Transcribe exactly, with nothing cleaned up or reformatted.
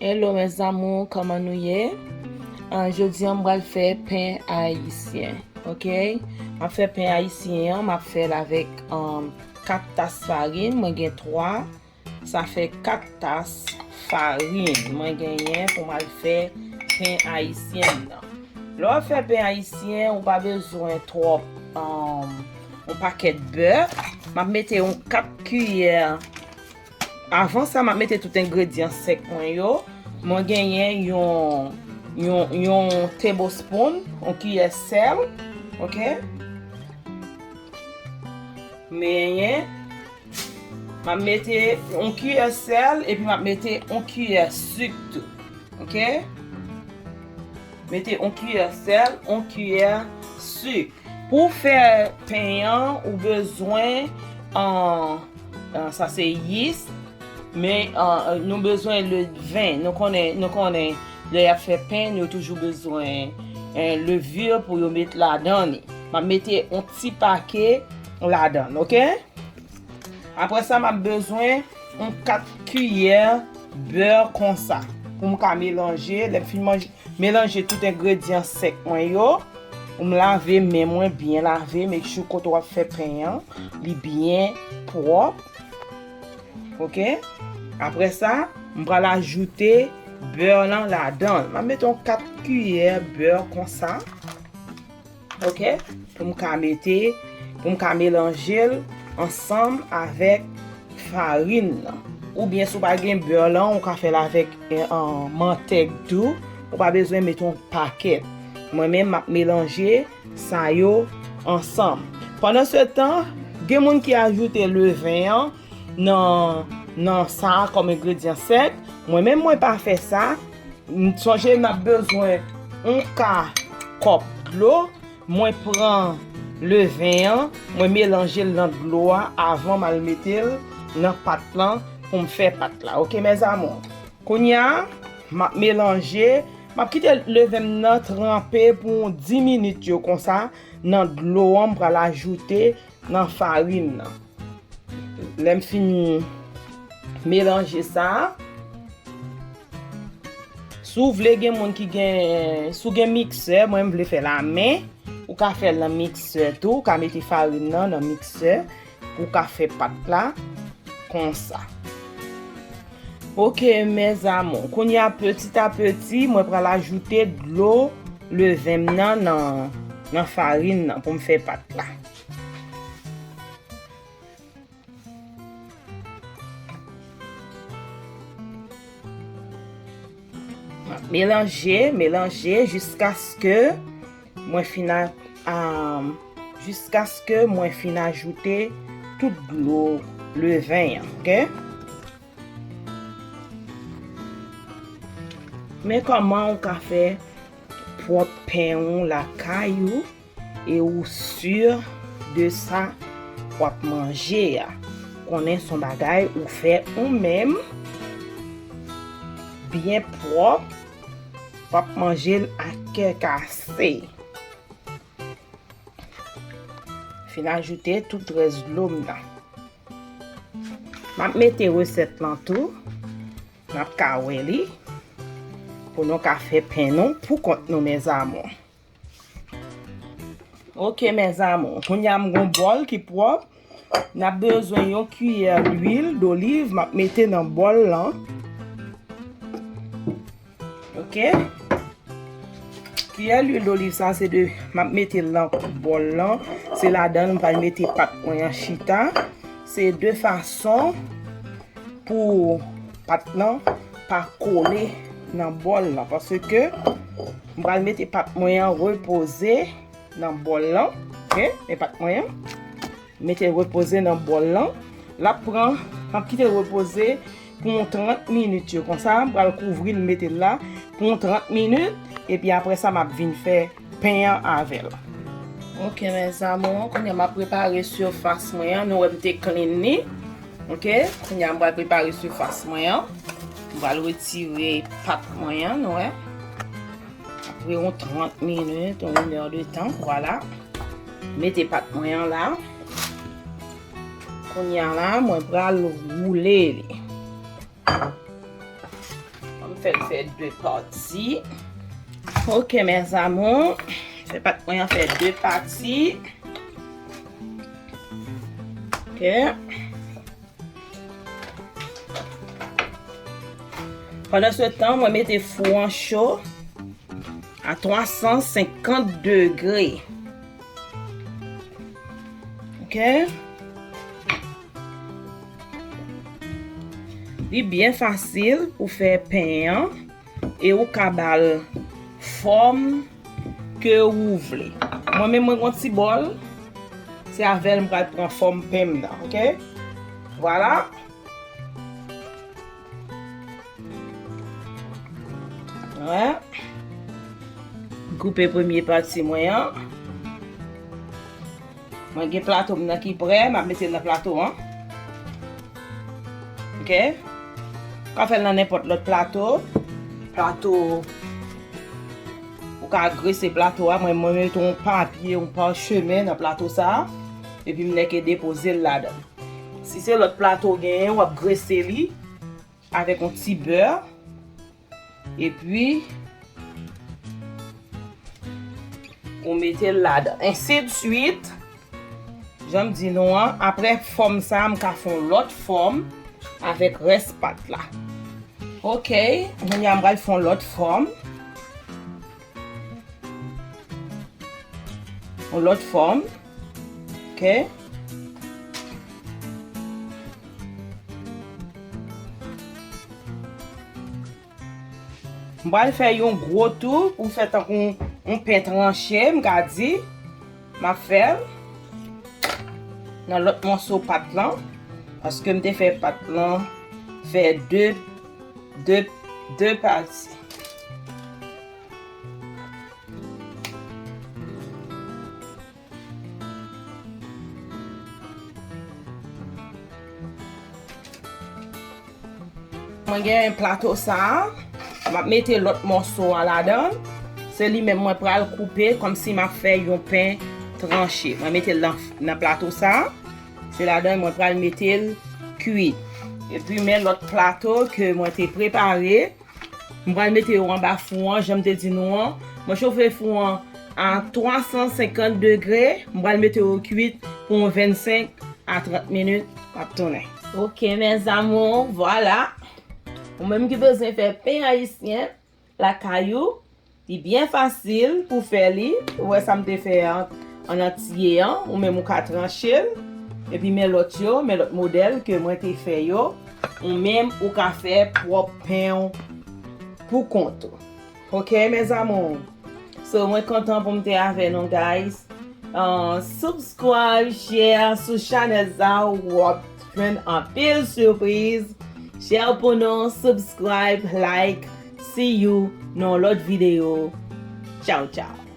Hello mes amours, kòman nou ye? Ah, jodi a m pral fè pen ayisyen, ok? M ap fè pen ayisyen an, m ap fè l avèk, um, kat tas farin, mwen gen twa, sa fè kat tas farin mwen genyen pou m al fè pen ayisyen m nan. Lè w ap fè pen ayisyen, ou pa bezwen twòp, um, yon pakèt bè. M ap mete yon kat kiyè. Avan sa, m ap mete tout engredyan sèk mwen yo. Mwen genyen yon, yon, yon tablespoon, yon kiyè sèl, ok? Menyen, m ap mete yon kiyè sèl, epi m ap mete yon kiyè sik tou, ok? Mete yon kiyè sèl, yon kiyè sik. Pou fè pen an, ou bezwen, an, an, sa se yis, men, an, nou bezwen leven. Nou konnen, nou konnen, lè y ap fè pen, yo toujou bezwen, en, levure pou yo met ladan li. M ap mete yon ti pake ladan l, ok? Apre sa, m ap bezwen yon kat kiyè bè konsa pou m ka melanje. Lè m fin manje, melanje tout engredyan sèk mwen yo, m lave men mwen, byen lave, make sure kote w ap fè pen an, li byen pwòp. Ok? Apre sa, m pral ajoute bè lan ladan l. M ap mete yon kat kiyè bè konsa. Ok? Pou m ka mete, pou m ka melanje l ansanm avèk farin nan. Oubyen si w pa gen bè lan, ou ka fè l avèk, eh, an, mantèg tou. Ou pa bezwen mete yon pakèt. Mwen menm, m ap melanje sa yo ansanm. Pandan se tan, gen moun ki ajoute leven an nan, nan sa a kòm engredyan sèk. Mwen menm, mwen pa fè sa. M sonje n ap bezwen yon ka kòp dlo. Mwen pran leven an, mwen melanje l nan dlo a avan m al mete l nan pat lan pou m fè pat la. Ok, mes amours? Kounye a, m ap melanje, m ap kite leven m nan tranpe pou dis minit yo konsa nan dlo an, m pral ajoute nan farin nan. Lè m fin melanje sa, si w vle, gen moun ki gen, si w gen miksè, mwen m vle fè lamen, ou ka fè l nan miksè tou, ou ka mete farin nan nan miksè pou w ka fè pat la konsa. Ok, mes amours, kounye a, petit à petit, mwen pral ajoute dlo leven m nan nan, nan farin nan pou m fè pat la. Melanje, melanje jiskaske mwen fin a, a, jiskaske mwen fin ajoute tout dlo leven an, ok? Men kòman ou ka fè pwòp pen ou lakay ou e ou si de sa w ap manje a. Konnen se yon bagay ou fè ou menm, byen pwòp, w ap manje l ak kè kase. Fin ajoute tout rès dlo m nan. M ap mete resèt lan tou. N ap ka wè li. Pou nou ka fè pen nou pou kont nou, mes amours. Ok, mes amours. Kounye a m gon bòl ki pwòp. N ap bezwen yon kiyè lwil doliv m ap mete nan bòl lan. Ok? Kiyè lwil doliv sa se de, m ap mete l nan bòl lan. Se ladan l m pral mete pat mwen an chita. Se de fason pou pat lan pa kole nan bòl lan. Paske m pral mete pat mwen an repoze nan bòl lan. Ok? Men pat mwen an. Mete l repoze nan bòl lan. L ap pran, m ap kite l repoze pou yon trant minit yo. Konsa, m pral kouvri l, mete l la pou yon trant minit. Epi apre sa, m ap vin fè pen an avè l. Ok, mes amours, kounye a m ap prepare sifas mwen an. Nou wè m te clean li. Ok, kounye a m pral prepare sifas mwen an. M pral retire pat mwen an, nou wè. Apre yon trant minit, yon inèdtan, vwala. Mete pat mwen an la. Kounye a la, mwen pral woule li. Mwen Fè l fè de pati. Ok, mes amours. Fè pat mwen an fè de pati. Ok. Pandan se tan, mwen mete fou an cho a twa san senkant degre. Ok? Li byen fasil pou fè pen an e ou ka ba l fòm ke ou vle. Mwen menm mwen gon ti bòl, se avè l m pral pran fòm pen m nan, ok? Vwala. Wè. Koupe premye pati mwen an. Mwen gen plato m nan ki prè, m ap mete l nan plato an. Ok? Ou ka fè l nan nenpòt lòt plato. Plato, ou ka grese plato a. Mwen, mwen mete yon papye, yon pachemen nan plato sa a. Epi m nèke depoze l ladan. Si se lòt plato w genyen, w ap grese li avèk yon ti bè. Epi, ou mete l ladan. Ensi de swit. Jan m di nou an, apre fòm sa, m ka fè yon lòt fòm avèk rès pat la. Ok, kounye a m pral fè yon lòt fòm. Yon lòt fòm. Ok. M pral fè yon gwo tou pou fè tankou yon, yon pen tranche, m ka di. M ap fè l nan lòt mòso pat lan, paske m te fè pat lan fè de, de, de pati. Mwen gen plato sa a, m ap mete lòt mòso a ladan. Se li menm mwen pral koupe kòmsi m ap fè yon pen tranche. Mwen mete l nan, nan plato sa a. Se ladan mwen pral mete l kwi. Epi men lòt plato ke mwen te prepare. M pral mete yo anba fou an, jan m te di nou an. Mwen chofe fou an a twa san senkant degre. M pral mete yo kwit pou yon vennsenk a trant minit. M ap tounen. Ok, mes amours, vwala. Ou menm ki bezwen fè pen ayisyen lakay ou, li byen fasil pou fè li. Ou wè sa m te fè an, an antye an, ou menm ou ka tranche l. Epi men lòt yo, men lòt modèl ke mwen te fè yo. Ou menm ou ka fè pwòp pen w pou kont ou. Ok, mes amours? So, mwen kontan pou m te avè nou, guys. Uh, subscribe, share sou chanèl sa, w ap jwenn anpil sipriz. Share pou nou, subscribe, like. See you nan lòt videyo. Tchao, tchao.